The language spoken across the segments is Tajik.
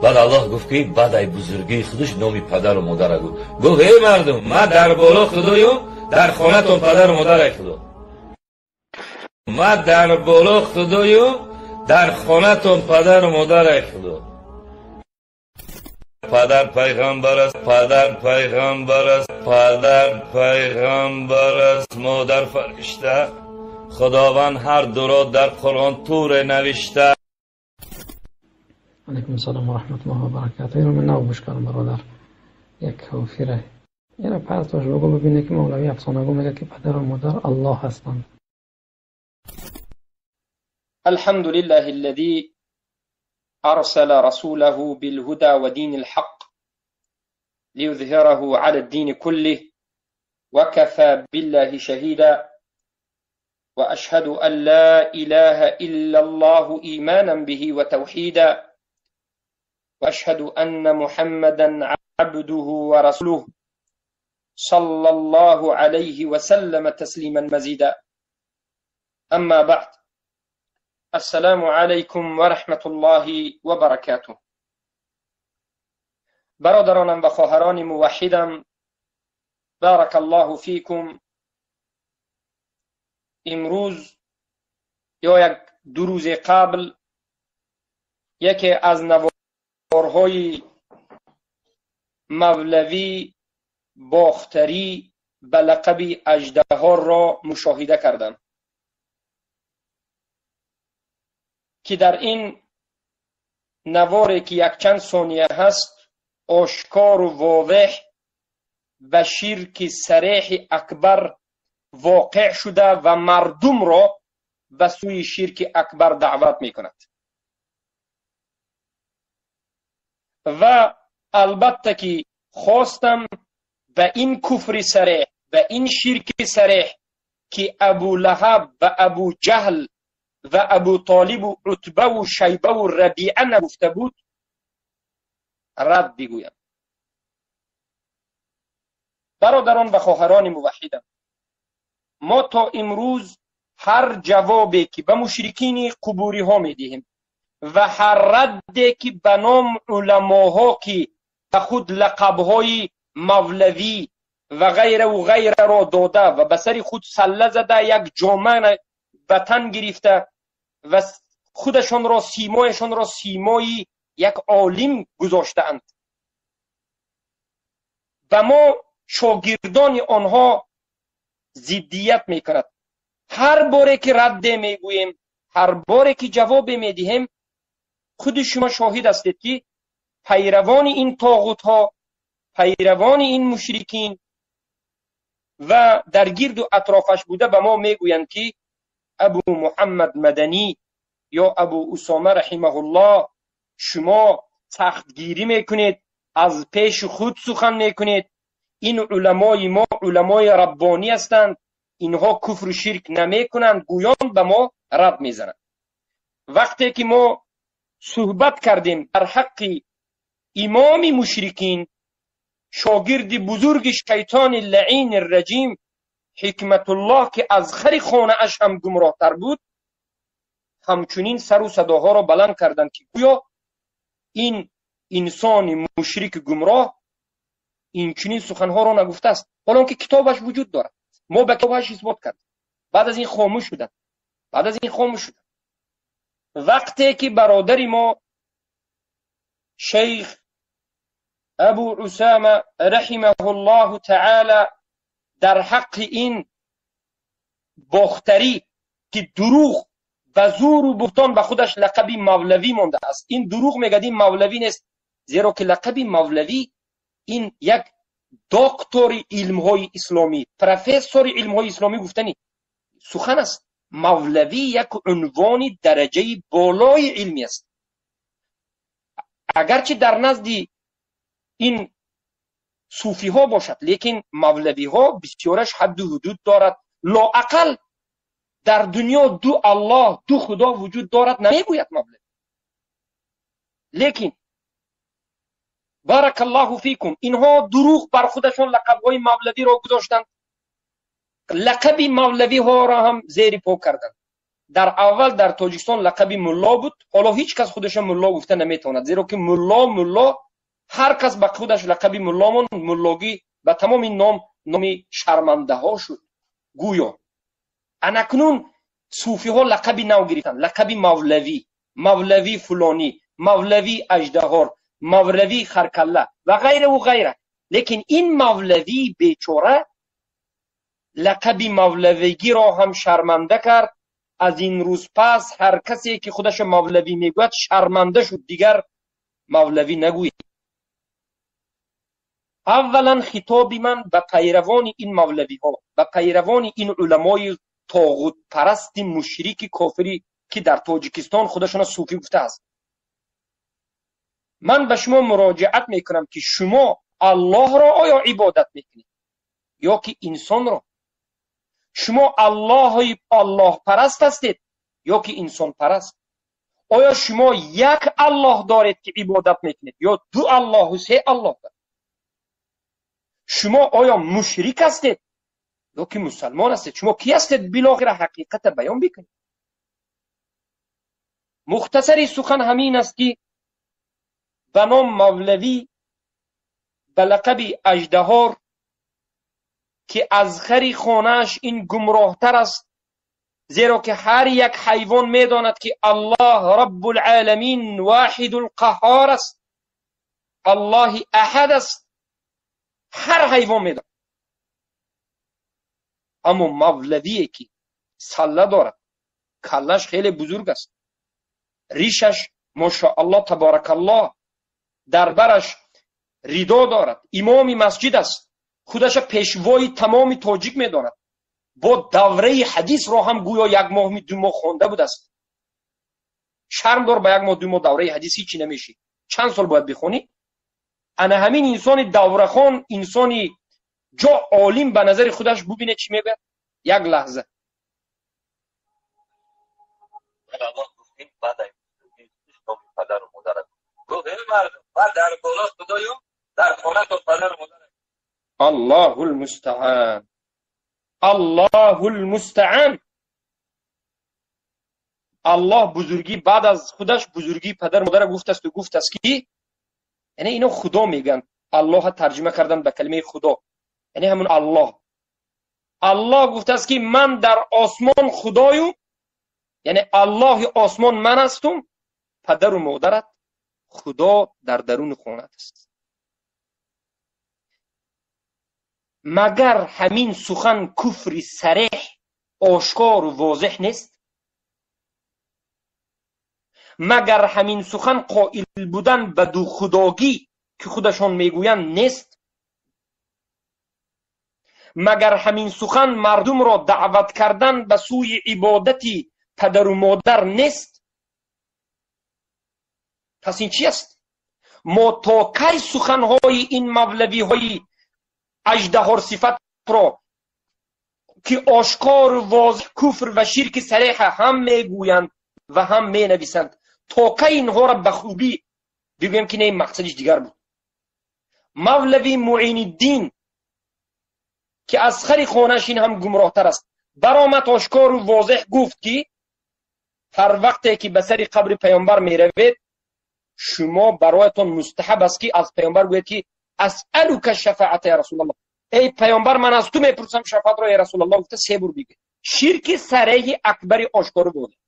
Баъд Аллоҳ гуфт ки баъд ай бузургии худаш номи падару модара гуфт. Гуфт: эй мардум, ман дар боло худоюм, дар хонатон падару модарай худо. Ман дар боло худоюм, дар хонатон падару модарай худо. Падар пайғамбар аст, падар пайғамбар аст, падар пайғамбар аст, модар фаришта. Худованд ҳар дуро дар Қуръон туре навишта. Алайкум ассалом ва раҳматуллоҳи ва баракатуҳ. Инро ман нав гӯш кардам, бародар. Як кофире. Инро партош бигӯ, бибине ки мавлавӣ афсонагӯ мегӯяд ки падару модар Аллоҳ ҳастанд. الحمد لله الذي أرسل رسوله بالهدى ودين الحق ليظهره على الدين كله وكفى بالله شهيدا، وأشهد أن لا إله إلا الله إيمانا به وتوحيدا، وأشهد أن محمدا عبده ورسوله صلى الله عليه وسلم تسليما مزيدا. أما بعد، السلام عليكم ورحمة الله وبركاته. برادرانم و خواهران موحدم، بارك الله فيكم. امروز یا یک دو روز قبل یکی از نوارهای مولوی باختری به لقب اژدها را مشاهده کردم که در این نواری که یک چند ثانیه هست آشکار و واضح به شرک صریح اکبر واقع شده و مردم را به سوی شرک اکبر دعوت میکند. و البته که خواستم به این کفر صریح، به این شرک صریح که ابو لهب و ابو جهل و ابو طالب و عتبه و شیبه و ربیعه نگفته بود رد بگویم. برادران و خواهران موحدم، ما تا امروز هر جوابی که به مشرکین قبوری ها میدهیم و هر ردی که به نام علماها که به خود لقبهای مولوی و غیره و غیره را داده و به سر خود سله زده، یک جامعه به تن گرفته و خودشان را، سیمایشان را سیمای یک عالم گذاشته‌اند، و ما شاگردان آنها ضدیت میکند. هر باره که رد میگوییم، هر باره که جواب میدهیم، خود شما شاهد هستید که پیروان این طاغوت ها، پیروان این مشرکین و در گرد و اطرافش بوده به ما میگویند که ابو محمد مدنی یا ابو اسامه رحمه الله، شما سختگیری میکنید، از پیش خود سخن میکنید، این علمای ما علمای ربانی هستند، اینها کفر و شرک نمیکنند، گویان به ما رد میزنند. وقتی که ما صحبت کردیم در حق امام مشرکین، شاگرد بزرگ شیطان لعین الرجیم حکمت الله که از خر خانه اش هم گمراه تر بود، همچنین سر و صداها را بلند کردند که گویا این انسان مشرک گمراه این چنین سخنها را نگفته است، حالا که کتابش وجود دارد. ما به کتابش اثبات کردیم. بعد از این خاموش شدند. بعد از این خاموش شدند. وقتی که برادر ما شیخ ابو اسامه رحمه الله تعالی در حق این باختری که دروغ و زور و بهتان به خودش لقب مولوی مانده است، این دروغ میگه، این مولوی نیست، زیرا که لقب مولوی این یک دکتر علمهای اسلامی، پروفسور علمهای اسلامی گفتنی سخن است. مولوی یک عنوان درجه بالای علمی است، اگرچه در نزد این صوفی ها باشد، لیکن مولوی ها بسیارش حد و حدود دارد. لااقل در دنیا دو الله، دو خدا وجود دارد نمیگوید مولوی. لیکن بارک الله فیکم، اینها دروغ بر خودشان لقب های مولوی را گذاشتند، لقب مولوی ها را هم زیر پا کردند. Дар аввал дар Тоҷикистон лақаби мулло буд, ҳоло ҳеҷ кас худашро мулло гуфта наметавонад, зеро ки мулло ҳар кас ба худаш лақаби мулло монд, муллогӣ ба тамоми ном номи шармандаҳо шуд гӯё. Анакнун суфиҳо лақаби нав гирифтанд, лақаби мавлавӣ, мавлавӣ фулонӣ, мавлавӣ аждаҳор, мавлавӣ харкалла ва ғайраву ғайра. Лекин ин мавлавии бечора лақаби мавлавигиро ҳам шарманда кард. Аз ин рӯз пас ҳар касе ки худашро мавлавӣ мегӯяд шарманда шуд, дигар мавлавӣ нагӯед. Аввалан хитоби ман ба пайравони ин мавлавиҳо, ба пайравони ин уламои тоғутпарасти мушрики кофирӣ ки дар Тоҷикистон худашонро суфӣ гуфтааст, ман ба шумо муроҷиат мекунам ки шумо Аллоҳро оё ибодат мекунед ё ки инсонро? Шумо Аллоҳпараст ҳастед ё ки инсонпараст? Оё шумо як Аллоҳ доред ки ибодат мекунед ё ду Аллоҳу се Аллоҳ доред? Шумо оё мушрик ҳастед ё ки мусалмон ҳастед? Шумо кӣ ҳастед? Билохира ҳақиқата баён бикунед. Мухтасари сухан ҳамин аст ки ба ном мавлавӣ ба лақаби аждаҳор ки аз хари хонааш ин гумроҳтар аст, зеро ки ҳар як ҳайвон медонад ки Аллоҳ Раббулъоламин воҳидул қаҳҳор аст, Аллоҳи аҳад аст, ҳар ҳайвон медонад. Аммо мавлавие ки салла дорад, каллаш хеле бузург аст, ришаш мошааллоҳ таборакаллоҳ, дар бараш ридо дорад, имоми масҷид аст, худаша пешвои тамоми тоҷик медонад, бо давраи ҳадисро ҳам гӯё як моҳми ду моҳ хонда будааст. Шарм дор, ба як моҳ ду моҳ давраи ҳадис ҳичи намешӣ, чанд сол бояд бихонӣ? Ана ҳамин инсони даврахон, инсони ҷо олим ба назари худаш бубине чӣ мегӯяд. Як лаҳза. Аллоҳул мустаъан, Аллоҳул мустаъан. Аллоҳ бузургӣ баъд аз худаш бузургии падар модарро гуфтасту гуфтаст ки яъне ино худо мегӯянд, Аллоҳа тарҷима кардан ба калимаи худо, яъне ҳамун Аллоҳ. Аллоҳ гуфтааст ки ман дар осмон худою, яъне Аллоҳи осмон ман ҳастум, падару модарат худо дар даруни хонаат аст. Магар ҳамин сухан куфри сареҳ, ошкору возеҳ нест? Магар ҳамин сухан қоил будан ба духудогӣ ки худашон мегӯянд нест? Магар ҳамин сухан мардумро даъват кардан ба сӯи ибодати падару модар нест? Пас ин чи аст? Мо то кай суханҳои ин мавлавиҳои аждаҳорсифатро ки ошкору возеҳ куфр ва ширки сареҳа ҳам мегӯянд ва ҳам менависанд, то кай инҳоро ба хубӣ бигӯем ки не, ин мақсадиш дигар буд? Мавлави Муиниддин ки аз хари хонааш ин ҳам гумроҳтар аст, баромад ошкору возеҳ гуфт ки ҳар вақте ки ба сари қабри паёмбар меравед, шумо бароятон мустаҳаб аст ки аз паёмбар гӯед ки асъалука шафаата я расулаллоҳ, эй паёмбар, ман аз ту мепурсам шафаатро эй расулаллоҳ, гуфта се бор бигӯед. Ширки сареҳи акбари ошкору возеҳ.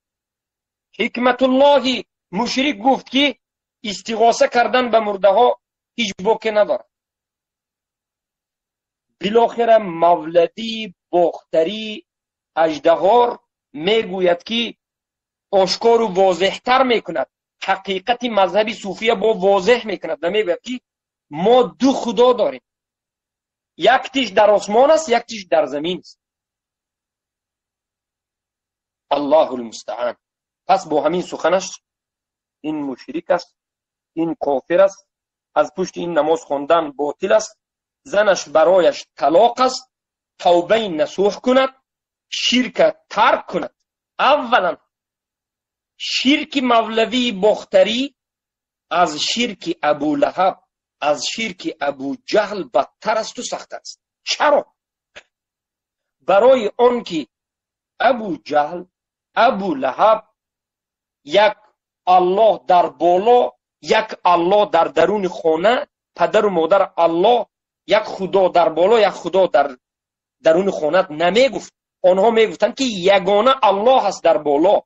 Ҳикматуллоҳи мушрик гуфт ки истиғоса кардан ба мурдаҳо ҳеҷ боке надорад. Билохира мавлавии бохтарӣ аждаҳор мегӯяд ки ошкору возеҳтар мекунад, ҳақиқати мазҳаби суфия бо возеҳ мекунад ва мегӯяд ки мо ду худо дорем, яктиш дар осмон аст, яктиш дар замин аст. Аллоҳул мустаъан. Пас бо ҳамин суханаш ин мушрик аст, ин кофир аст, аз пушти ин намоз хондан ботил аст, занаш барояш талоқ аст, тавбаи насӯҳ кунад, ширка тарк кунад. Аввалан ширки мавлавии бохтарӣ аз ширки Абулаҳаб, аз ширки Абуҷаҳл бадтар асту сахттар аст. Чаро? Барои он ки Абуҷаҳл Абу Лаҳаб як Аллоҳ дар боло, як Аллоҳ дар даруни хона, падару модар Аллоҳ, як Худо дар боло, як Худо дар даруни хона намегуфт. Онҳо мегуфтанд, ки ягона Аллоҳ аст дар боло.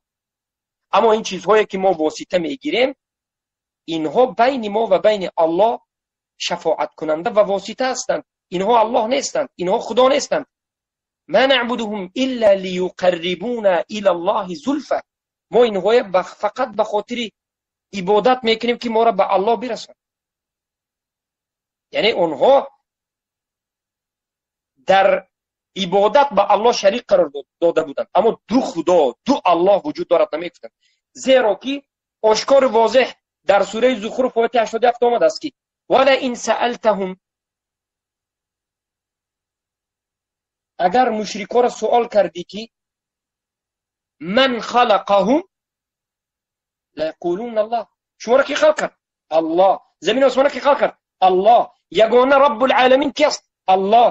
Аммо ин чизҳое ки мо восита мегирем, инҳо байни мо ва байни Аллоҳ шафоаткунанда ва восита ҳастанд. Инҳо Аллоҳ нестанд, инҳо Худо нестанд. Ма наъбудуҳум илла лиюқаррибуна ила Аллоҳи зулфа. Мо инҳоя фақат ба хотири ибодат мекунем, ки моро ба Аллоҳ бирасонанд. Яъне онҳо дар ибодат ба Аллоҳ шарик қарор дода буданд, аммо ду Худо, ду Аллоҳ вуҷуд дорад намегуфтанд. Зеро ки ошкору возеҳ дар сураи Зухруф ояти 87 омадааст, ки вала ин саалтаҳум, агар мушрикоро суол кардӣ, ки ман халақаҳум лаяқулуна Аллоҳ. Шуморо ки халқ кард? Аллоҳ. Замин осмонро ки халқ кард? Аллоҳ. Ягона Раббул Оламин ки аст? Аллоҳ.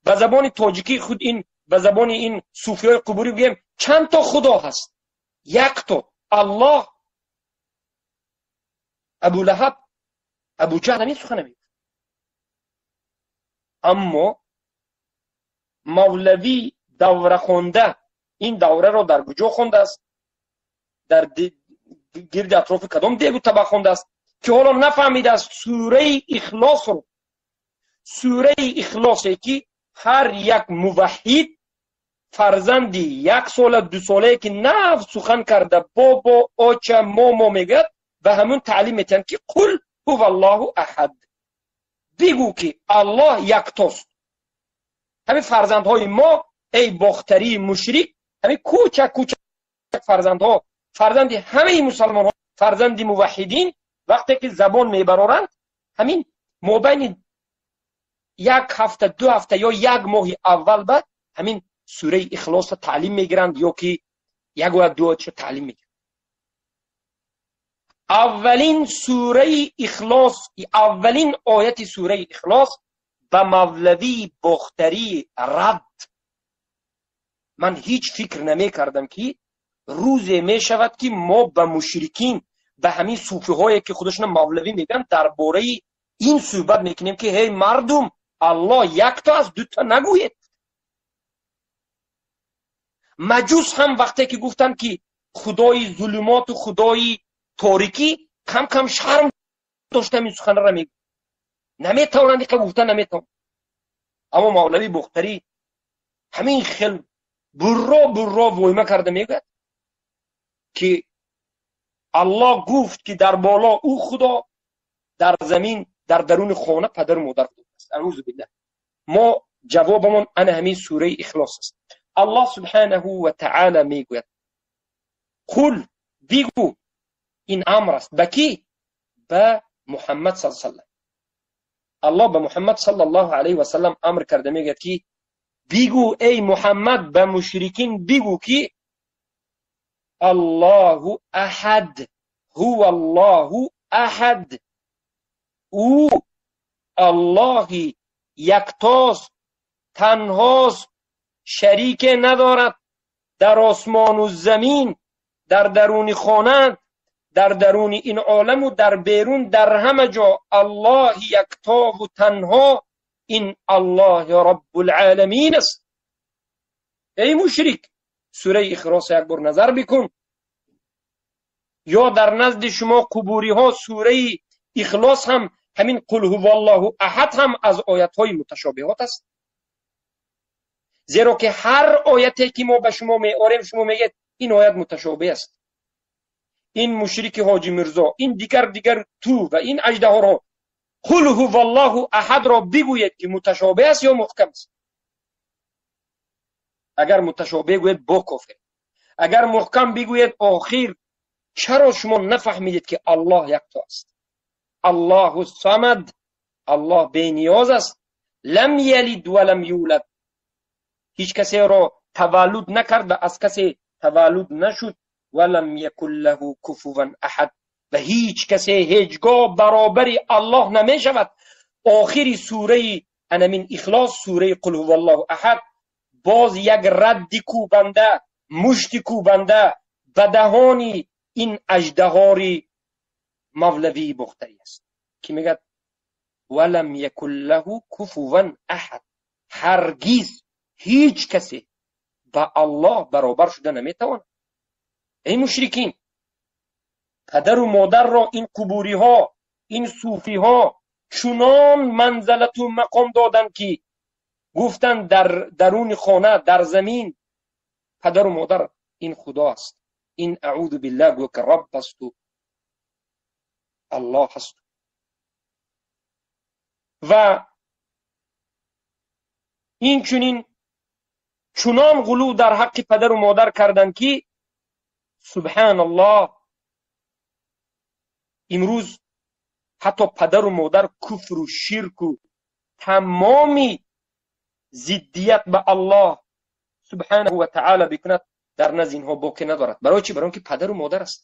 Ба забони тоҷикии худ ин, ба забони ин суфиҳои қубурӣ бигӯем, чанд то Худо ҳаст? Як то Аллоҳ. Абу Лаҳаб, Абу Ҷаҳл ҳамин сухана мегуфт. Аммо мавлавӣ давра хонда, ин давраро дар куҷо хондааст? Дар гирди атрофи кадом дегу табақ хондааст, ки ҳоло нафаҳмидааст сураи Ихлосро. Сураи Ихлосе, ки ҳар як муваҳҳид фарзанди як сола, ду солае, ки нав сухан карда, бобо, оча, момо мегӯяд, ба ҳамун таълим метиҳанд, ки қул ҳува Аллоҳу аҳад, бигӯ, ки Аллоҳ яктост. Ҳамин фарзандҳои мо, эй бохтарии мушрик, ҳамин кӯчак кӯчак фарзандҳо, фарзанди ҳамаи мусалмонҳо, фарзанди муваҳҳидин, вақте ки забон мебароранд, ҳамин мобайни як ҳафта, ду ҳафта ё як моҳи аввал баъд ҳамин сураи Ихлосро таълим мегиранд, ё ки як ё ду оятшо таълим мегиранд. Аввалин сураи Ихлос, аввалин ояти сураи Ихлос ба мавлавии бохтарӣ рад. Ман ҳеҷ фикр намекардам, ки рӯзе мешавад, ки мо ба мушрикин, ба ҳамин суфиҳое, ки худашона мавлавӣ мегӯянд, дар бораи ин суҳбат мекунем, ки ҳей мардум, Аллоҳ якто аст, дута нагӯед. Маҷус ҳам вақте ки гуфтанд, ки худои зулумоту худои торикӣ, кам кам шарм дошта ҳамин суханро мегӯяд. Наметавонанд иқа гуфта, наметавонанд. Аммо мавлавии бохтарӣ ҳамин хел бурро бурро войма карда мегӯяд, ки Аллоҳ гуфт, ки дар боло ӯ Худо, дар замин, дар даруни хона падару модар Худо аст. Аъузу биллаҳ. Мо ҷавобамон ана ҳамин сураи Ихлос аст. Аллоҳ субҳанаҳу ва таъала мегӯяд: қул, бигӯ. Ин амр аст ба кӣ? Ба Муҳаммад саллаллоҳу алайҳи васаллам. Аллоҳ ба Муҳаммад саллаллоҳу алайҳи васаллам амр карда мегӯяд, ки бигӯ, эй Муҳаммад, ба мушрикин бигӯ, ки Аллоҳу аҳад, ҳува Аллоҳу аҳад. Ӯ Аллоҳи яктост, танҳост, шарике надорад дар осмону замин, дар даруни хона, дар даруни ин оламу дар берун, дар ҳама ҷо Аллоҳи яктову танҳо ин Аллоҳи Раббул-Оламин аст. Эй мушрик, сураи Ихлос як бор назар бикун. Ё дар назди шумо қубуриҳо сураи Ихлос ҳам, ҳамин қул ҳуваллоҳу аҳад ҳам аз оятҳои муташобиҳот аст. Зеро ки ҳар ояте, ки мо ба шумо меорем, шумо мегӯед ин оят муташобиҳ аст. Ин мушрики Ҳоҷи Мирзо, ин дигар дигар ту ва ин аждаҳоро қул ҳуваллоҳу аҳадро бигӯед, ки муташобиҳ аст ё муҳкам аст. Агар муташобиҳ гӯед, бо кофир. Агар муҳкам бигӯед, охир чаро шумо нафаҳмидед, ки Аллоҳ якто аст? Аллоҳу самад, Аллоҳ бениёз аст. Лам ялид ва лам юлад. Ҳеҷ касеро таваллуд накард ва аз касе таваллуд нашуд. Ва лам якун лаҳу куфуван аҳад. Ва ҳеҷ касе ҳеҷгоҳ баробари Аллоҳ намешавад. Охири сураи анамин Ихлос, сураи қул ҳуваллоҳу аҳад, боз як радди кӯбанда Мушти кӯбанда ба даҳони ин аждаҳори мавлавии бохтарӣ аст, ки мегӯяд валам якун лаҳу куфуван аҳад. Ҳаргиз ҳеҷ касе ба Аллоҳ баробар шуда наметавонад. Эй мушрикин, падару модарро ин қубуриҳо, ин суфиҳо чунон манзалату мақом доданд, ки гуфтанд дар даруни хона, дар замин падару модар ин худо аст, ин аъузу биллаҳ гӯё ки рабб асту Аллоҳ аст. Ва инчунин чунон ғулув дар ҳаққи падару модар карданд, ки субҳаналлоҳ, имрӯз ҳатто падару модар куфру ширку тамоми зиддият ба Аллоҳ субҳанаҳу ва таъоло бикунад, дар назди инҳо боқӣ надорад. Барои чӣ? Барои он ки падару модар аст.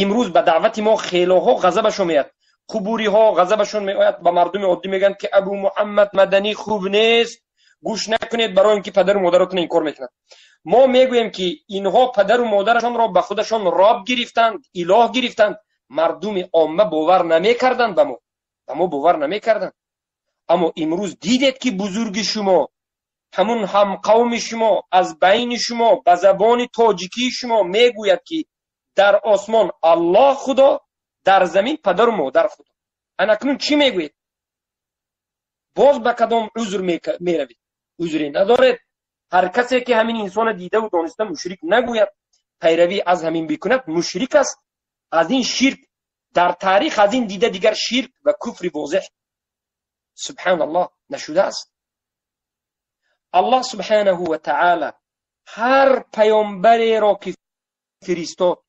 Имрӯз ба даъвати мо хелоҳо ғазабашон меояд, қубуриҳо ғазабашон меояд, ба мардуми оддӣ мегӯянд, ки Абу Муҳаммад Маданӣ хуб нест, гӯш накунед, барои ин ки падару модаратон инкор мекунад. Мо мегӯем, ки инҳо падару модарашонро ба худашон роб гирифтанд, илоҳ гирифтанд. Мардуми омма бовар намекарданд ба мо, ба мо бовар намекарданд. Аммо имрӯз дидед, ки бузурги шумо, ҳамун ҳамқавми шумо, аз байни шумо, ба забони тоҷикии шумо мегӯяд, ки дар осмон Аллоҳ худо, дар замин падару модар худо. Анакнун чӣ мегӯед? Боз ба кадом узр меравед? Узре надоред. Ҳар касе ки ҳамин инсона дидаву дониста мушрик нагӯяд, пайравӣ аз ҳамин бикунад, мушрик аст. Аз ин ширк дар таърих, аз ин дида дигар ширк ва куфри возеҳ субҳаналлоҳ нашудааст. Аллоҳ субҳанаҳу ва таъоло ҳар паёмбареро ки фиристод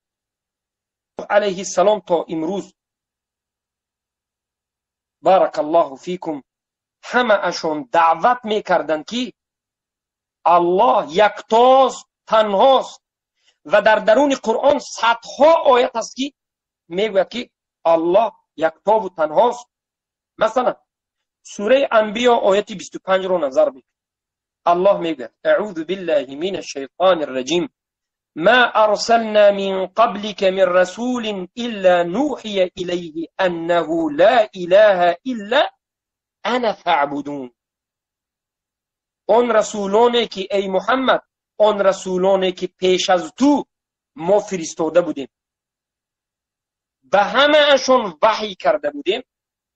алайҳиссалом то имрӯз, баракаллоҳу фикум, ҳамаашон даъват мекарданд, ки Аллоҳ яктост, танҳост. Ва дар даруни Қуръон садҳо оят аст, ки мегӯяд, ки Аллоҳ яктову танҳост. Масалан, сураи Анбиё ояти 25-ро назар бикунед. Аллоҳ мегӯяд: аъузу биллаҳи минаш шайтонир раҷим, ма арсална мин қаблика мин расулин илла нӯҳия илайҳи аннаҳу ла илаҳа илла ана фаъбудун. Он расулоне ки, эй Муҳаммад, он расулоне ки пеш аз ту мо фиристода будем, ба ҳамаашон ваҳй карда будем,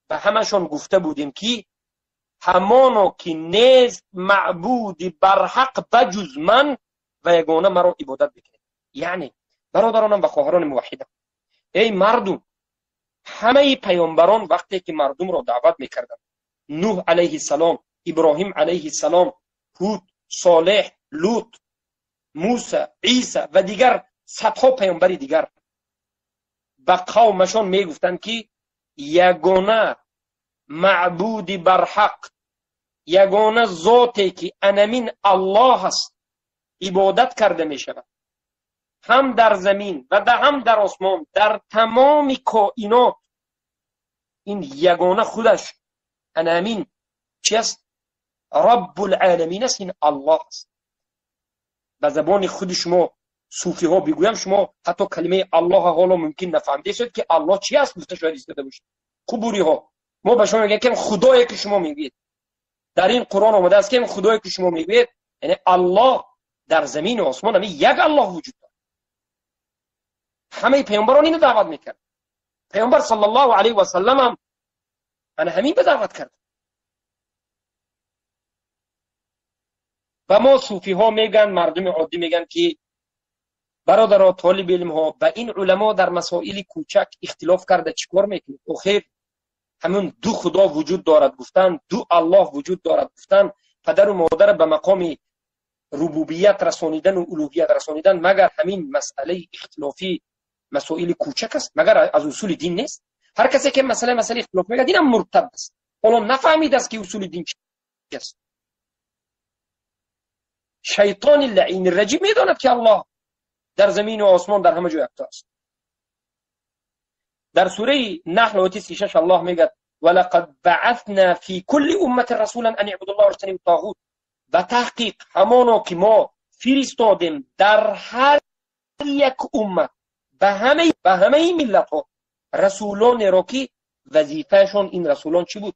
ба ҳамаашон гуфта будем, ки ҳамоно ки нест маъбуди барҳақ ба ҷуз ман ва ягона маро ибодат бикунед. Яъне бародаронам ва хоҳарони муваҳҳидам, эй мардум, ҳамаи паёмбарон вақте ки мардумро даъват мекарданд, Нӯҳ алайҳиссалом, Иброҳим алайҳиссалом, Ҳуд, Солеҳ, Лут, Муса, Иса ва дигар садҳо паёмбари дигар, ба қавмашон мегуфтанд, ки ягона маъбуди барҳақ, ягона зоте ки анамин Аллоҳ аст, ибодат карда мешавад ҳам дар замин ва ҳам дар осмон, дар тамоми коинот, ин ягона худаш анамин чи аст? Раббул-оламин аст, ин Аллоҳ аст. Ба забони худи шумо суфиҳо бигӯям, шумо ҳатто калимаи Аллоҳ ҳоло мумкин нафаҳмида, ки Аллоҳ чи аст, гуфта шояд истода бошед. Қубуриҳо, мо ба шумо мегӯем, ки худое ки шумо мегӯед, дар ин Қуръон омадааст, ки худое ки шумо мегӯед, яъне Аллоҳ дар замину осмон ҳамин як Аллоҳ вуҷуд дорад. Ҳамаи паёмбарон инро даъват мекард. Паёмбар саллаллоҳу алайҳи васаллам ҳам ана ҳамин ба даъват кард. Ба мо суфиҳо мегӯянд, мардуми оддӣ мегӯянд, ки бародаро, толиби илмҳо, ба ин уламо дар масоили кӯчак ихтилоф карда чӣ кор мекунед? Охир ҳамун ду худо вуҷуд дорад гуфтан, ду Аллоҳ вуҷуд дорад гуфтан, падару модарро ба мақоми рубубият расонидану улуҳият расонидан, магар ҳамин масъалаи ихтилофӣ масоили кӯчак аст? Магар аз усули дин нест? Ҳар касе ки масъала ихтилоф мегӯяд, инам муртад аст. Ҳоло нафаҳмидааст, ки усули дин чи аст. Шайтони лаъини раҷим медонад, ки Аллоҳ дар замину осмон дар ҳама ҷой якто аст. Дар сураи Наҳл ояти 36 Аллоҳ мегӯяд: валақад баъасна фи кулли умматин расулан ан ибудуллоҳа ваҷтанибут тоғут. Ба таҳқиқ ҳамоно ки мо фиристодем дар ҳар як уммат ба ҳамаи миллатҳо расулонеро ки вазифаашон ин расулон чӣ буд?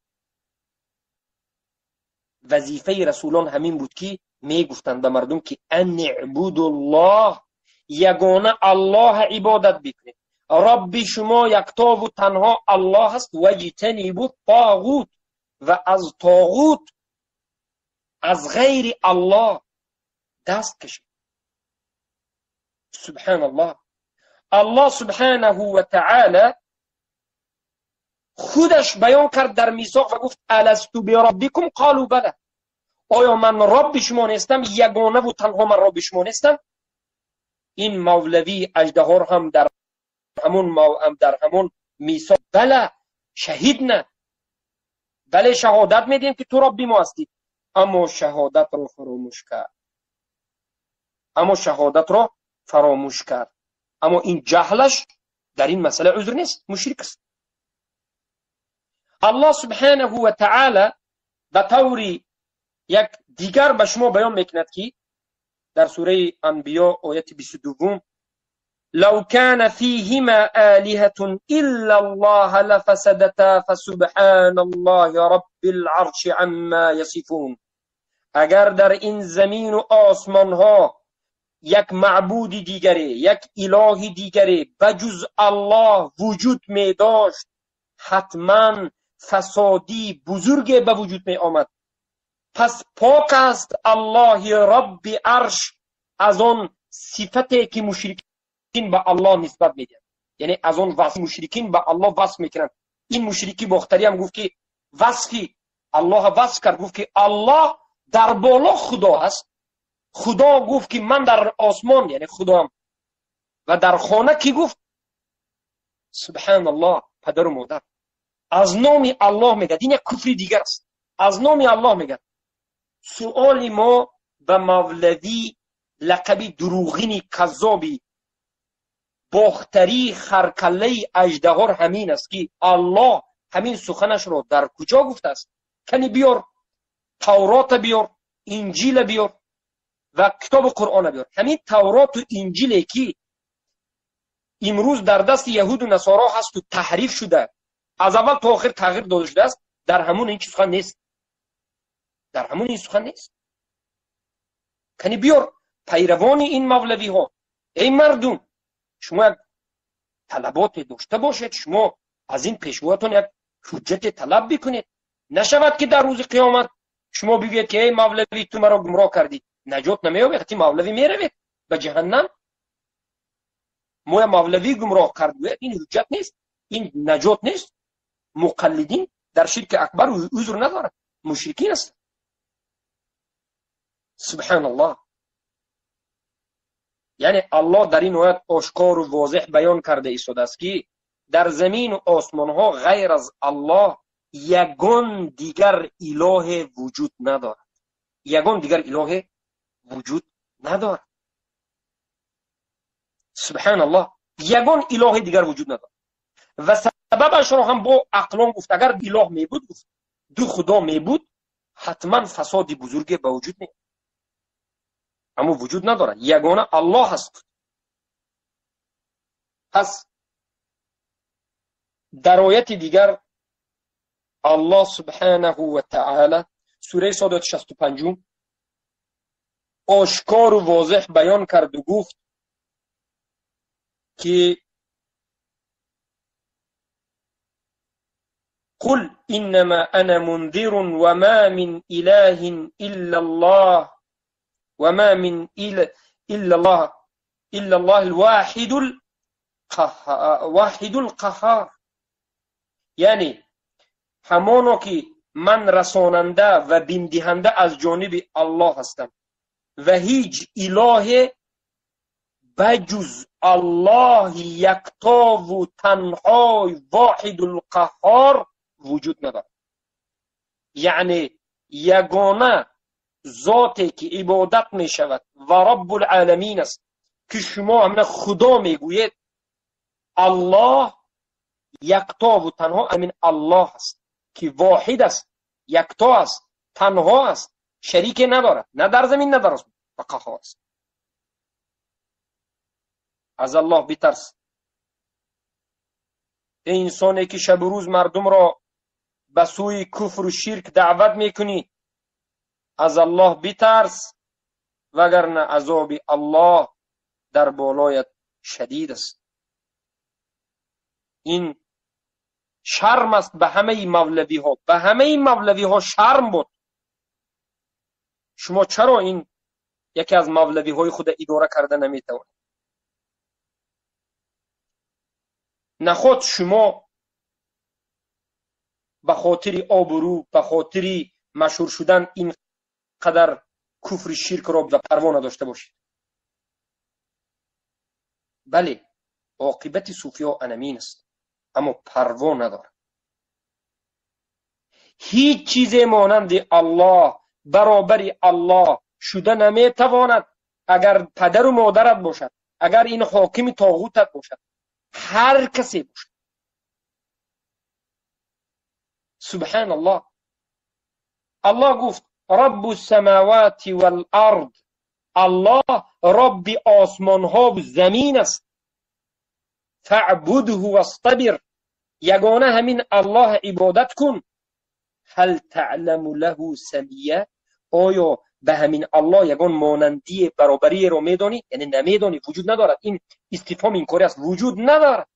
Вазифаи расулон ҳамин буд ки мегуфтанд ба мардум ки ан иъбудуллоҳ, ягона Аллоҳ ибодат бикунед, Робби шумо яктову танҳо Аллоҳ аст, ваҷтанибу тоғут, ва аз тоғут, аз ғайри Аллоҳ даст кашед. Субҳаналлоҳ. Аллоҳ субҳанаҳу ва таъола худаш баён кард дар мисоқ ва гуфт аласту бироббикум қолу бала, оё ман Робби шумо нестам? Ягонаву танҳо ман Робби шумо нестам? Ин мавлавии аждаҳор ҳам дар ҳамон мисоқ бала шаҳидна, бале шаҳодат медиҳем ки ту Робби мо ҳастӣ, аммо шаҳодатро фаромӯш кард, аммо шаҳодатро фаромӯш кард. Аммо ин ҷаҳлаш дар ин масъала узр нест, мушрик аст. Аллоҳ субҳанаҳу ва таъола ба таври як дигар ба шумо баён мекунад ки дар сураи Анбиё ояти 22 لو كان فيهما آلهة إلا الله لفسدتا فسبحان الله رب العرش عما يصفون. اگر در این زمین و آسمان ها یک معبود دیگری، یک اله دیگری بجز الله وجود می داشت، حتما فسادی بزرگ به وجود می آمد. پس پاک است الله رب عرش از آن صفتی که مشرکین به الله نسبت میدهند، یعنی از آن وصف مشرکین به الله وصف میکنند. این مشرکی باختری هم گفت که وصفی الله وصف کرد، گفت که الله در بالا خدا است. خدا گفت که من در آسمان، یعنی خدام، و در خانه کی گفت؟ سبحان الله، پدر و مادر. از نام الله میگه. این یک کفر دیگر است. از نام الله میگه. سؤال ما به مولوی لقبی دروغینی کذابی باختری خرکله اژدهار همین است که الله همین سخنش را در کجا گفته است؟ کنی بیار تورات بیار، انجیل بیار و کتاب قرآن بیار. همین تورات و انجیلی که امروز در دست یهود و نصارا هست و تحریف شده، از اول تا آخر تغییر داده شده است، در همون این سخن نیست، در همون این سخن نیست. کنی بیار پیروان این مولوی ها، ای مردم شما یک طلبات داشته باشید، شما از این پیشواتون یک حجت طلب بکنید، نشود که در روز قیامت شما بگویید که ای مولوی تو مرا گمراه کردی، نجات نمیابی، وقتی مولوی میروید به جهنم. ما مولوی گمراه کرد، این حجت نیست، این نجات نیست. مقلدین در شرک اکبر عذر ندارد، مشرکین است. سبحان الله. یعنی الله در این آیت آشکار و واضح بیان کرده ایستاده است که در زمین و آسمان ها غیر از الله یگان دیگر اله وجود ندارد، یگان دیگر اله وجود ندارد. سبحان الله، یگان اله دیگر وجود ندارد. و سببش را هم با عقلان گفت، اگر اله می بود، گفت دو خدا می بود، حتما فساد بزرگ به وجود می، اما وجود ندارد، یگانه الله هست. پس در آیت دیگر الله سبحانه و تعالی سوره صاد 65 آشکار و واضح بیان کرد و گفت که قل انما انا منذر وما من اله الا الله وما من الا الله الا الله الواحد الواحد القهار. یعنی همانو که من رساننده و بیمدهنده از جانب الله هستم و هیچ اله بجز الله یکتا و تنها واحد القهار وجود ندارد. یعنی یگانه ذاتی که عبادت می شود و رب العالمین است که شما همین خدا میگویید، الله یکتا و تنها همین الله است که واحد است، یکتا است، تنها است، شریک ندارد، نه در زمین نه در آسمان، و قهار است. Аз Аллоҳ битарс. Эй инсоне ки шабу рӯз мардумро ба сӯи куфру ширк даъват мекунӣ, аз Аллоҳ битарс, вагарна азоби Аллоҳ дар болоят шадид аст. Ин шарм аст ба ҳамаи мавлавиҳо, ба ҳамаи мавлавиҳо шарм буд. Шумо чаро ин яке аз мавлавиҳои худа идора карда наметавонед? Наход шумо ба хотири обрӯ, ба хотири машҳур шудан ин қадар куфри ширкро ба парво надошта бошед. Бале, оқибати суфиҳо анамин аст, аммо парво надорад. Ҳеҷ чизе монанди Аллоҳ, баробари Аллоҳ шуда наметавонад. Агар падару модарат бошад, агар ин ҳокими тоғутат бошад, ҳар касе бошад. Субҳаналлоҳ. Аллоҳ гуфт: Раббу самавати вал ард. Аллоҳ Робби осмонҳо ва замин аст. Фаъбудҳу вастабир. Ягона ҳамин Аллоҳ ибодат кун. Ҳал таъламу лаҳу самия. Оё ба ҳамин Аллоҳ ягон монандие, баробариеро медонӣ? Яъне намедонӣ, вуҷуд надорад. Ин истифҳом инкорӣ аст, вуҷуд надорад.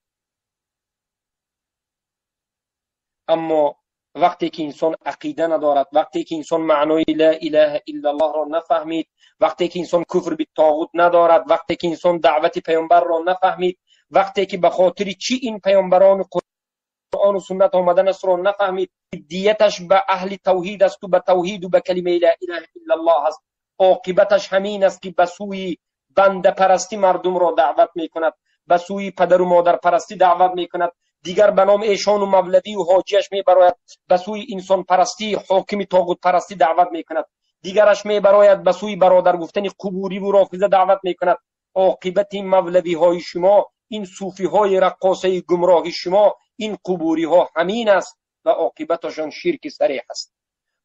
Аммо вақте ки инсон ақида надорад, вақте ки инсон маънои ла илаҳа иллаллоҳро нафаҳмид, вақте ки инсон куфр биттоғут надорад, вақте ки инсон даъвати паёмбарро нафаҳмид, вақте ки ба хотири чӣ ин паёмбарону Қуръону суннат омаданашро нафаҳмид, дияташ ба аҳли тавҳид асту ба тавҳиду ба калимаи ла илаҳа иллаллоҳ аст. Оқибаташ ҳамин аст ки ба сӯи бандапарастӣ мардумро даъват мекунад, ба сӯи падару модарпарастӣ даъват мекунад, дигар ба номи эшону мавлавию ҳоҷияш мебарояд, ба сӯи инсонпарастӣ, ҳокими тоғутпарастӣ даъват мекунад, дигараш мебарояд, ба сӯи бародар гуфтани қубуриву рофиза даъват мекунад. Оқибати мавлавиҳои шумо, ин суфиҳои раққосаи гумроҳи шумо, ин қубуриҳо ҳамин аст ва оқибаташон ширки сареҳ аст.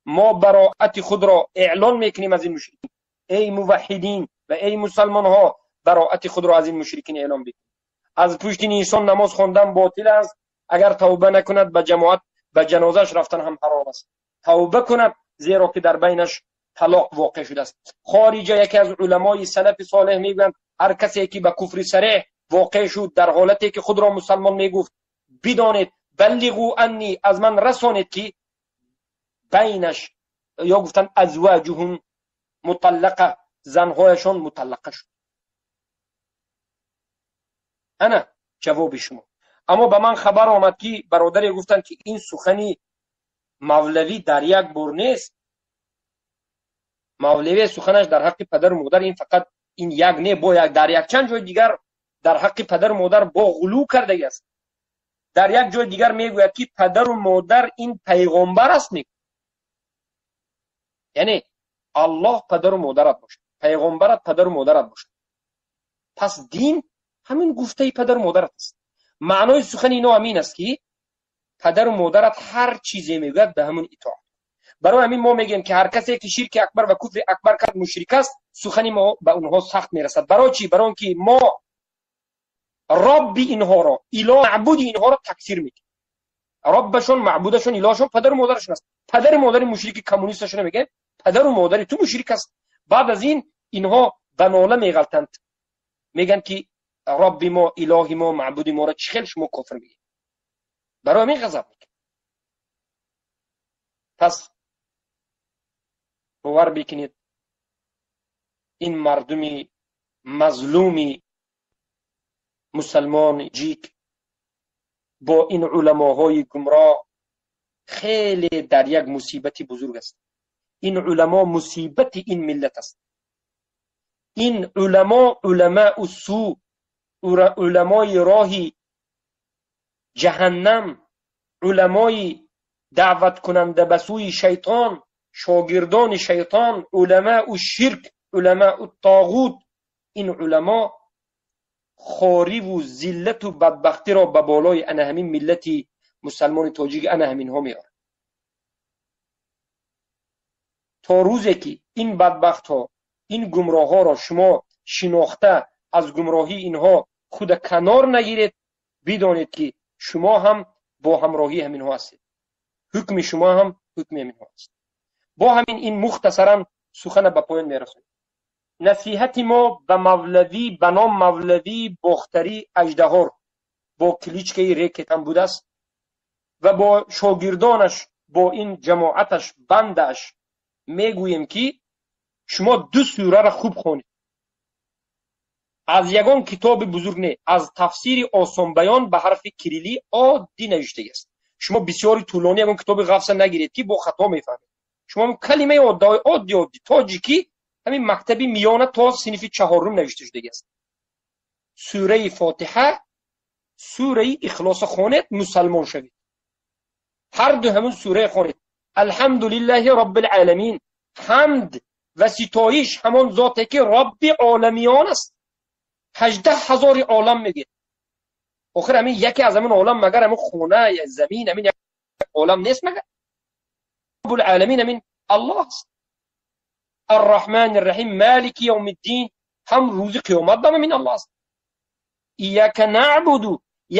Мо бароати худро эълон мекунем аз ин мушрикин. Эй муваҳҳидин ва эй мусалмонҳо, бароати худро аз ин мушрикин эълон бикунед. Аз пушти инсон намоз хондан ботил аст. Агар тавба накунад, ба ҷамоат, ба ҷанозааш рафтан ҳам ҳаром аст. Тавба кунад, зеро ки дар байнаш талоқ воқеъ шудааст. Хориҷа яке аз уламои салафи солеҳ мегӯянд: ҳар касе ки ба куфри сареҳ воқеъ шуд дар ҳолате ки худро мусалмон мегуфт, бидонед, баллиғу анни, аз ман расонед ки байнаш, ё гуфтанд азваҷуҳум муталлақа, занҳояшон муталлақа шуд. Ана ҷавоби шумо. Аммо ба ман хабар омад ки бародаре гуфтанд ки ин сухани мавлавӣ дар як бор нест. Мавлавӣ суханаш дар ҳаққи падару модар ин фақат ин як не, бо як дар якчанд ҷои дигар дар ҳаққи падару модар бо ғулӯ кардагӣ аст. Дар як ҷои дигар мегӯяд ки падару модар ин пайғомбар аст, мегӯяд. Яъне Аллоҳ падару модарат бошад, пайғомбарат падару модарат бошад. Пас дин ҳамин гуфтаи падару модарат аст. Маънои сухани ино ҳамин аст ки падару модарат ҳар чизе мегӯяд, ба ҳамон итоат. Барои ҳамин мо мегӯем ки ҳар касе ки ширки акбар ва куфри акбар кард мушрик аст. Сухани мо ба онҳо сахт мерасад. Барои чӣ? Барои он ки мо Робби инҳоро, илоҳ, маъбуди инҳоро такфир мекунем. Роббашон, маъбудашон, илоҳашон падару модарашон аст. Падару модари мушрики коммунисташон мегӯем, падару модари ту мушрик аст. Баъд аз ин инҳо ба нола меғалтанд, мегӯянд ки Робби мо, илоҳи мо, маъбуди моро чӣ хел шумо кофир мегӯед? Барои ҳамин ғазаб мекунем. Пас бовар бикунед, ин мардуми мазлуми мусалмон ҷик бо ин уламоҳои гумроҳ хеле дар як мусибати бузург аст. Ин уламо мусибати ин миллат аст. Ин уламо уламаи су, уламои роҳи ҷаҳаннам, уламои даъваткунанда ба сӯи шайтон, шогирдони шайтон, уламаи ширк, уламаи тоғут. Ин уламо хориву зиллату бадбахтиро ба болои ана ҳамин миллати мусалмони тоҷик, ана ҳаминҳо меорад. То рӯзе ки ин бадбахтҳо, ин гумроҳҳоро шумо шинохта аз гумроҳии инҳо худ канор нагиред, бидонед ки шумо ҳам бо ҳамроҳии ҳаминҳо ҳастед, ҳукми шумо ҳам ҳукми ҳаминҳо аст. Бо ҳамин ин мухтасаран сухана ба поён мерасонем. Насиҳати мо ба мавлавӣ ба ном мавлавии Бохтарӣ Аждаҳор бо кличкаи Рекет ҳам будааст ва бо шогирдонаш, бо ин ҷамоаташ, бандааш мегӯем ки шумо ду сураро хуб хонед. Аз ягон китоби бузург не, аз тафсири осонбаён ба ҳарфи кириллӣ оддӣ навиштагиаст. Шумо бисёри тӯлонӣ ягон китоби ғафса нагиред ки бо хато мефаҳмед. Шумо калимаи оддӣ оддӣ тоҷикӣ ҳамин мактаби миёна то синфи чаҳорум навишта шудагиаст. Сураи Фотиҳа, сураи Ихлоса хонед, мусалмон шавед. Ҳар ду ҳамун сураи хонед. Алҳамдулиллаҳи роббил оламин. Ҳамд ва ситоиш ҳамон зоте ки Робби оламиён аст. 18,000 олам мегӯяд. Охир ҳамин яке аз ҳамин олам магар ҳамин хона, замин, ҳамин як олам нест магар? Роббул оламин ҳамин Аллоҳ аст. Арраҳмани рраҳим, малики явмиддин, ҳам рӯзи қиёмат ҳам ҳамин Аллоҳ аст. Ияка наъбуду,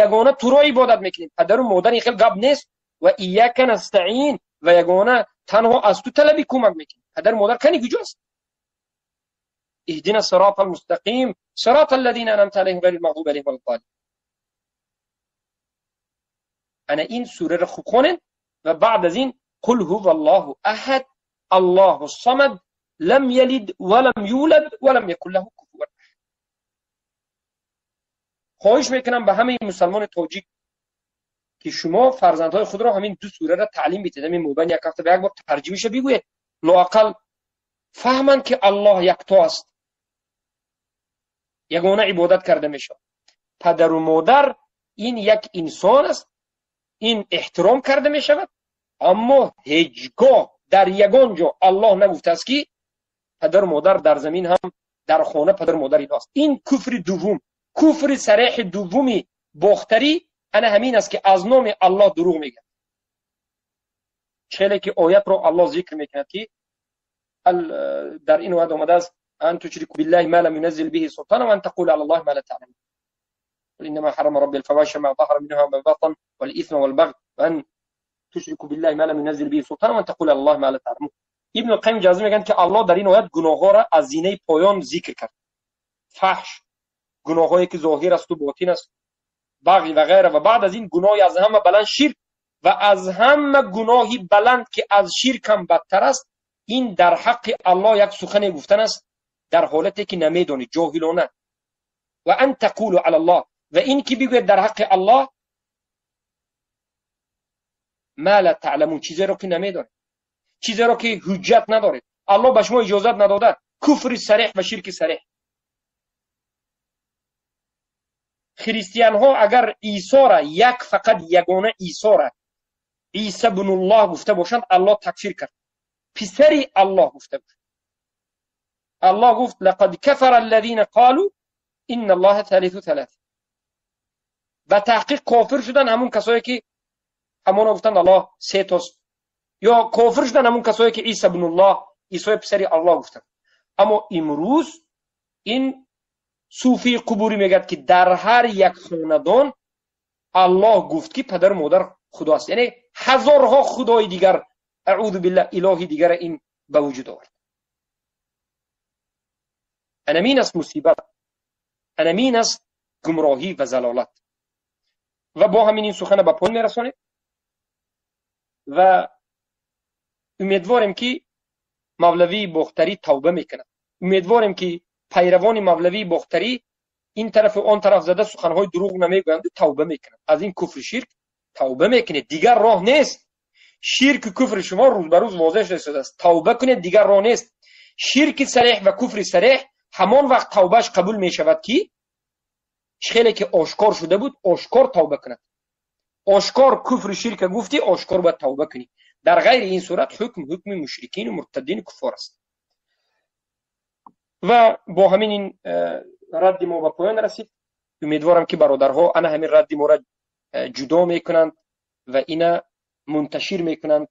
ягона туро ибодат мекунем. Падару модар ин хел гап нест. Ва ияка настаин, ва ягона танҳо аз ту талаби кӯмак мекунем. Падару модар кани куҷост? اهدنا الصراط المستقيم صراط الذين أنعمت عليهم غير المغضوب عليهم ولا الضالين. أنا این سوره را خوب خوانید و بعد از این قل هو الله احد الله الصمد لم یلد ولم یولد ولم یکن له کفوا احد. خواهش میکنم به همه مسلمان تاجیک که شما فرزندهای خود را همین دو سوره را تعلیم بدید. همین موبایل یک هفته به یک بار ترجمه‌اش بگوید، لااقل فهمند که الله یکتا است، یگانه عبادت کرده میشه. پدر و مادر این یک انسان است، این احترام کرده می شود، اما هیچگاه در یگان جا الله نگفته است که پدر و مادر در زمین هم در خانه پدر و مادر ایناست. این کفر دوم، کفر صریح دومی باختری انا همین است که از نام الله دروغ میگه. چه که آیت رو الله ذکر میکند که در این وعد آمده است ان تشركوا بالله ما لم ينزل به سلطانا وان تقولوا على الله ما لا تعلمون. قل انما حرم ربي الفواحش ما ظهر منها وما بطن والاثم والبغي وان تشركوا بالله ما لم ينزل به سلطانا وان تقولوا على الله ما لا تعلمون. ابن القیم جوزی میگن که الله در این آیت گناه‌ها را از زینه پایان ذکر کرد. فحش، گناه‌هایی که ظاهر است و باطن است، بغی و غیره، و بعد از این گناه از همه بلند شرک و از همه گناهی بلند که از شرک هم بدتر است، این در حق الله یک سخن گفتن است در حالتی که نمیدانی، جاهلانه. و ان تقولوا علی الله، و این که بگوید در حق الله ما لا تعلمون، چیزی رو که نمیدانید، چیزی رو که حجت ندارید، الله به شما اجازت نداده، کفر صریح و شرک صریح. خریستیان ها اگر عیسی را یک فقط یگانه عیسی را عیسی بن الله گفته باشند، الله تکفیر کرد، پسری الله گفته باشند. الله گفت لقد كفر الذين قالوا ان الله ثالث ثلاثه. و تحقیق کافر شدن همون کسایی که همونا گفتند الله سه تاست، یا کافر شدن همون کسایی که عیسی بن الله، عیسی پسری الله گفتند. اما امروز این صوفی قبوری میگد که در هر یک خاندان الله گفت که پدر و مادر خداست، یعنی هزارها خدای دیگر، اعوذ بالله، الهی دیگر این به وجود آورد. انمین است مصیبت، انمین است گمراهی و زلالت. و با همین این سخن به پایان میرسانیم و امیدواریم که مولوی باختری توبه میکند، امیدواریم که پیروان مولوی باختری این طرف و آن طرف زده سخنهای دروغ نمیگویند و توبه میکنند. از این کفر شرک توبه میکنید، دیگر راه نیست. شرک و کفر شما روز به روز واضح شده است، توبه کنید، دیگر راه نیست. شرک صریح و کفر صریح همان وقت توبهش قبول میشود که خیلی که آشکار شده بود، آشکار توبه کند. آشکار کفر شرک گفتی، آشکار باید توبه کنی. در غیر این صورت حکم حکم مشرکین و مرتدین کفار است. و با همین این رد ما به پایان رسید. امیدوارم که برادرها انا همین رد ما را جدا میکنند و اینا منتشر میکنند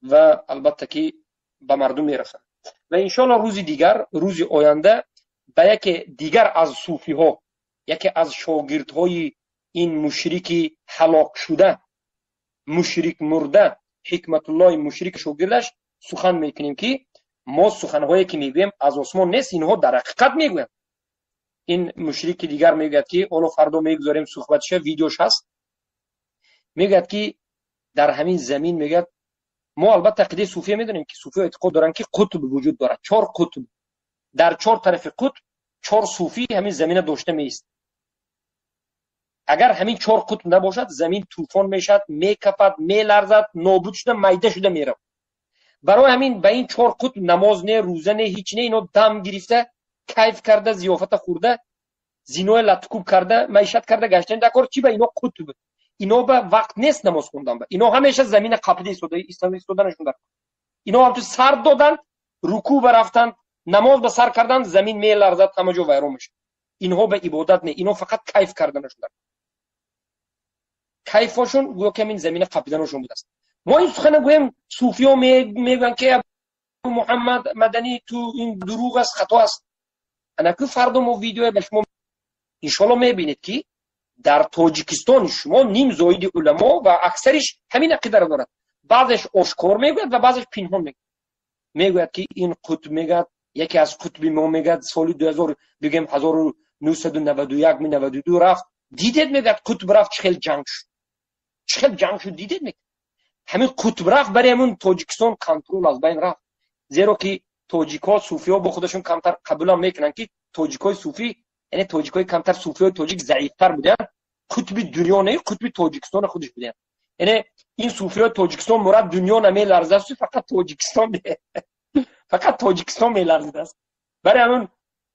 و البته که به مردم میرسند. و انشالله روز دیگر، روز آینده به یک دیگر از صوفی ها Яке аз шогирдҳои ин мушрики ҳалок шуда, мушрик мурда, Ҳикматуллоҳи мушрик шогирдаш сухан мекунем, ки мо суханҳое ки мегӯем, аз осмон нест, инҳо дар ҳақиқат мегӯянд. Ин мушрики дигар мегӯяд, ки ҳоло фардо мегузорем суҳбатша, видеош ҳаст. Мегӯяд, ки дар ҳамин замин, мегӯяд, мо албатта ақидаи суфия медонем, ки суфиё эътиқод доранд, ки қутб вуҷуд дорад, чор қутб, дар чор тарафи қутб чор суфӣ ҳамин замина дошта меист. Агар ҳамин чор қутб набошад, замин тӯфон мешавад, мекафад, меларзад, нобуд шуда, майда шуда меравад. Барои ҳамин ба ин чор қутб намоз не, рӯза не, ҳеҷ не, ино дам гирифта, кайф карда, зиёфата хӯрда, зиноя латукуб карда, маишат карда гаштан дар кор. Чӣ ба ино қутб, ино ба вақт нест намоз хондан, ба ино ҳамеша замина қапида истоданашон дар. Ино ҳамту сар доданд, рукӯъ ба рафтанд, намоз ба сар карданд, замин меларзад, ҳама ҷо вайрон мешавад. Инҳо ба ибодат не, ино фақат кайф карданашон дар, кайфошон гӯё ки ҳамин замина қапиданашон будааст. Мо ин сухана гӯем, суфиё мегӯянд, ки Муҳаммад Маданӣ, ту ин дурӯғ аст, хато аст. Анаку фардо мо видеое ба шумо иншоалло мебинед, ки дар Тоҷикистон шумо ним зоиди уламо ва аксариш ҳамин ақидаро дорад. Баъзеш ошкор мегӯяд ва баъзеш пинҳон мегӯяд. Мегӯяд, ки ин қутб, мегӯяд, яке аз қутби мо, мегӯяд, соли 2000, бигӯем, 1991, 92 рафт. Дидед, мегӯяд, қутб рафт, чӣ хел ҷанг шуд, чӣ хел ҷанг шуд, дидед, мегӯяд. Ҳамин қутб рафт, барои ҳамун Тоҷикистон контрол аз байн рафт, зеро ки тоҷикҳо, суфиҳо бо худашон камтар қабулам мекунанд, ки тоҷикҳои суфӣ, яъне тоҷикҳои камтар, суфиҳои тоҷик заифтар буданд, қутби дунё не, қутби Тоҷикистони худаш буданд. Яъне ин суфиҳои Тоҷикистон мурад, дунё намеларзад, фақат Тоҷикистон, фақат Тоҷикистон меларзидааст. Барои ҳамун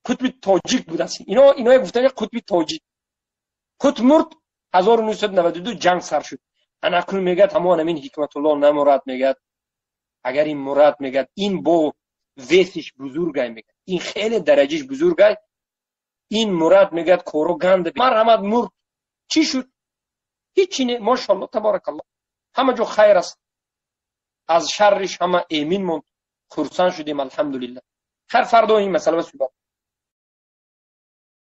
қутби тоҷик будааст. Ино гуфтан қутби тоҷик. Қутб мурд, 1992 ҷанг сар шуд. Ана акнун мегӯяд, ҳамон ҳамин Ҳикматулло намурад, мегӯяд, агар ин мурад, мегӯяд, ин бо весиш бузургай, мегӯяд, ин хеле дараҷаш бузургай, ин мурад, мегӯяд, коро ганда. Марҳамат, мурд, чӣ шуд? Ҳичи не, мошалло, таборакалло, ҳама ҷо хайр аст, аз шарриш ҳама эмин монд, хурсанд шудем, алҳамдулилла. Хайр, фардо ин масъала суҳбат.